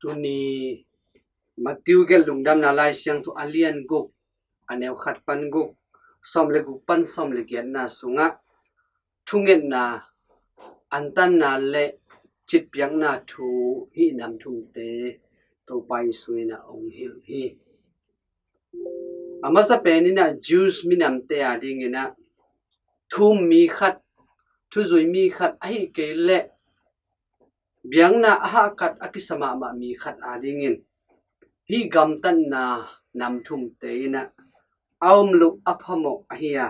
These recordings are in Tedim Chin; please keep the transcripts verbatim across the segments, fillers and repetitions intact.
Tuni Matthew gelh lungdamna Lai Siangtho a lian guk, a neu khat pan guk, sawm le guk pan sawm le giatna sungah thungetna, antanna le citpiakna thu hih nam thumte Topa Jesu in a hong hilh hi. A masa pen in a Jews minamte a dingin a thum mi khat, thuzui mi khat, ahih kei leh biakna a hahkat a kisa mahmah mi khat a dingin hih gamtatna nam thumte in a a om loh a phamawh ahi a,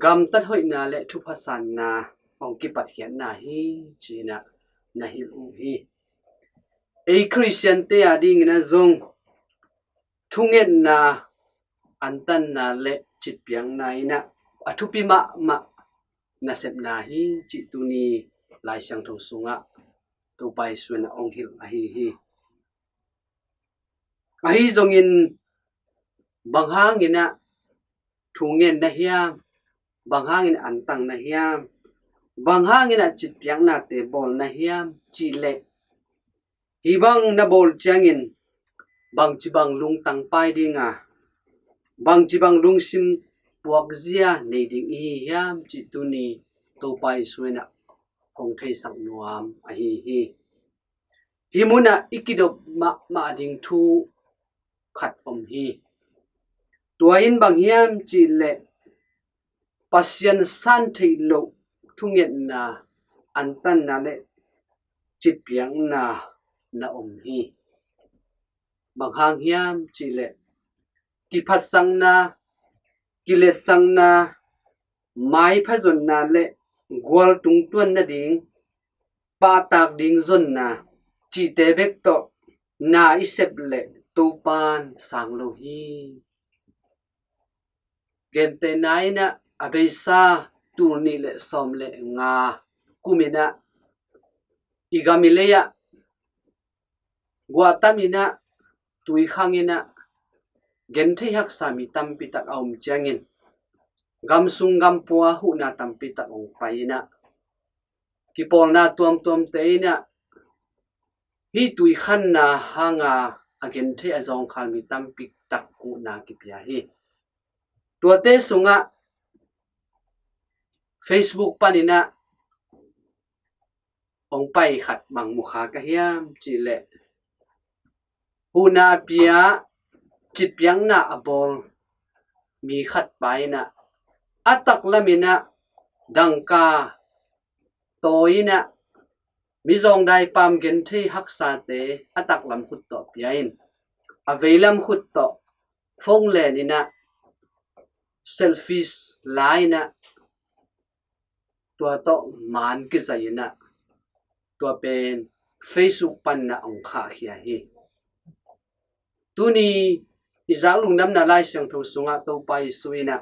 gamtat hoihna le thupha sanna hong kipatkhiatna hi ci-in a na hilh uh hi. Ei Khristiante a dingin a zong thungetna, antanna le citpiakna in a a thupi mahmah nasepna hi cih tuni Lai Siangtho sungah Topa Jesu in a hong hilh ahi hi. Ahi zongin bang hangin a thungen na hiam, bang hangin antang na hiam, bang hangin a citpiaknate bawl na hiam cih leh, hih bang na bawl ciangin bangci bang lungtang pai ding a, bangci bang lungsim puakzia nei ding i hi hiam cih tuni Topa Jesu in a kong theisak nuam ahi hi. Hih munah i kidop mahmah ding thu khat om hi. Tua in bang hiam cih leh Pasian san theih loh thungetna, antanna le citpiakna na om hi. Bang hang hiam cih leh kiphatsakna, kiletsakna, maipha zonna le gualtung tuan nading, pahtak ding zonna cihte bek tawh na i sep leh Topa'n sang lo hi. Gentehna in a, a beisa tul nih le sawm le nga kum in a, i gam i lei ah guahtam in a, tuikhang in a, genthei haksa mi tampi tak a om ciangin, gamsung gampua huhna tampi tak hong pai in a, kipawlna tuamtuamte in a, hih tuikhanna hanga a genthei a zawngkhal mi tampi tak huhna kipia hi. Tuate sungah Facebook pan in a hong pai khat bang mukha ka hiam cih leh, huhna a pia, citpiakna a bawl mi khat pa in a, a taklam in a dangka tawi in a, mizawngdai paam genthei haksate a taklam khut tawh pia in, a veilam khut tawh phone len in a, selfies la in a, tua tawh maan kizai in a, tua pen Facebook pan in a hong khahkhia hi. Tuni i zak lungdamna Lai Siangtho sungah Topa Jesu in a,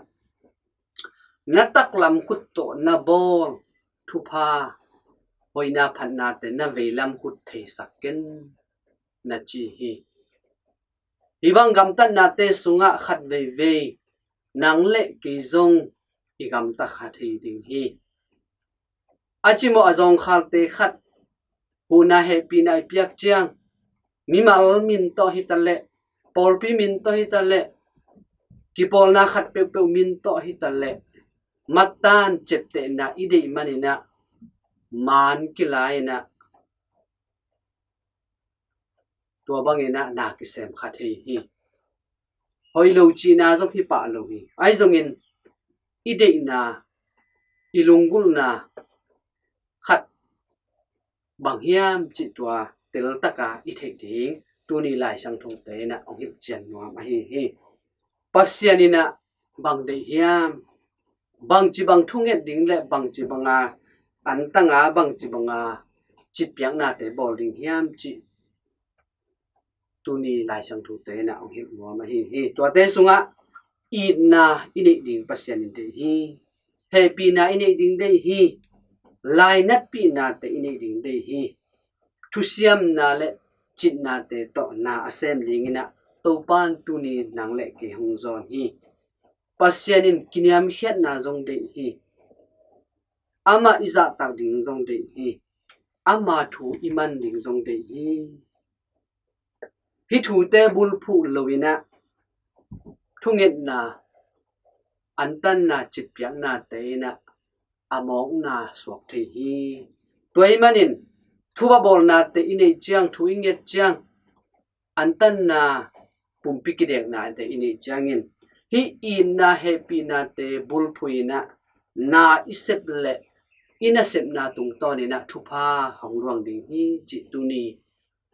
na taklam khut tawh na bawl thupha, hoihna phatnate na veilam khut theisak ken, na ci hi. Hih bang gamtatnate sungah khat veivei nang le kei zong i gamta kha thei ding hi. A cimawh a zawngkhalte khat huhna hehpihna i piak ciang, mimal min tawh hi ta leh, pawlpi min tawh hi ta leh, kipawlna khat peuhpeuh min tawh hi ta leh, mattan ciaptehna i deih man in a, maan kila in a, tua bang in a na kisem kha thei hi. Hoih lo cihna zong hi pah lo hi. Ahi zongin i deihna, i lunggulhna khat bang hiam cih tua teltak a i theih ding tuni Lai Siangthote in a hong hilh cian nuam ahi hi. Pasian in a bang deih hiam, bangci bang thunget ding le bangci bang a antang a, bangci bang a citpiaknate bawl ding hiam cih tuni Lai Siangthote in a hong hilh nuam ahi hi. Tuate sungah itna i neih ding Pasian in deih hi. Hehpihna i neih ding deih hi. Lainatpihnate i neih ding deih hi. Thusiamna le citnate tawh na a sem ding in a, Topa'n tuni nang le kei hong zawn hi. Pasian in kiniamkhiatna zong deih hi. Amah i zahtak ding zong deih hi. Ama thu i man ding zong deih hi. Hih thute bulphuh loinah thungetna, antanna, citpiaknate inah a mawkna suak thei hi. Tua ahih manin thu a bawlnate i neih ciang, thu i nget ciang, antanna, pumpi kideknate i neih ciangin hih itna, hehpihnate bulphuh inah na i sep leh i nasepna tungtawninah thupha hong luang ding hi, cih tuni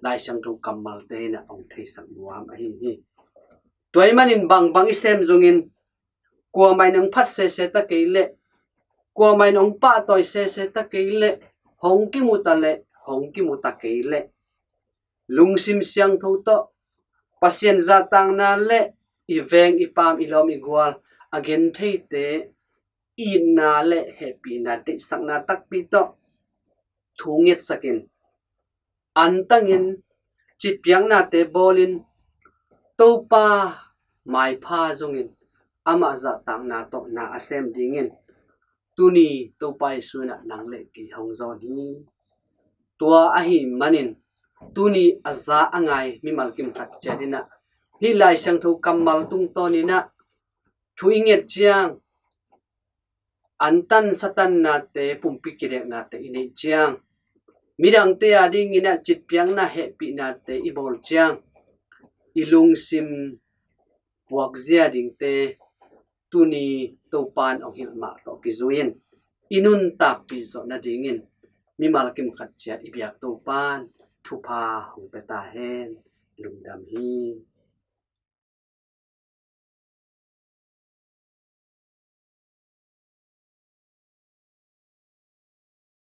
Lai Siangtho kammalte inah hong theisak nuam ahi hi. Tua ahih manin bangbang i sem zongin kuamah in hong phat sese ta kei leh, kuamah in hong pahtawi sese ta kei leh, hong kimu ta leh, hong kimu ta kei leh, lungsim siangtho tawh Pasian zahtakna le i veng, i paam, i lawm, i gual a gentheite itna le hehpihna, deihsakna takpi tawh thu ngetsakin, antangin, citpiaknate bawlin, Topa maipha zongin amah zahtakna tawh na a sem dingin tuni Topa Jesu inah nang le kei hong zawn hi. Tua ahih manin tuni a za a ngai mimal kim khat ciat inah hih Lai Siangtho kammal tungtawninah thu i nget ciang, antan satannate, pumpi kideknate i neih ciang, midangte a dinginah citpiakna, hehpihnate i bawl ciang, i lungsim puakzia dingte tuni Topan hong hilh mah tawh kizui-in i nuntakpih zawh nadingin mimal kim khat ciat i biak Topan thupha hong pia ta hen. Lungdam hi.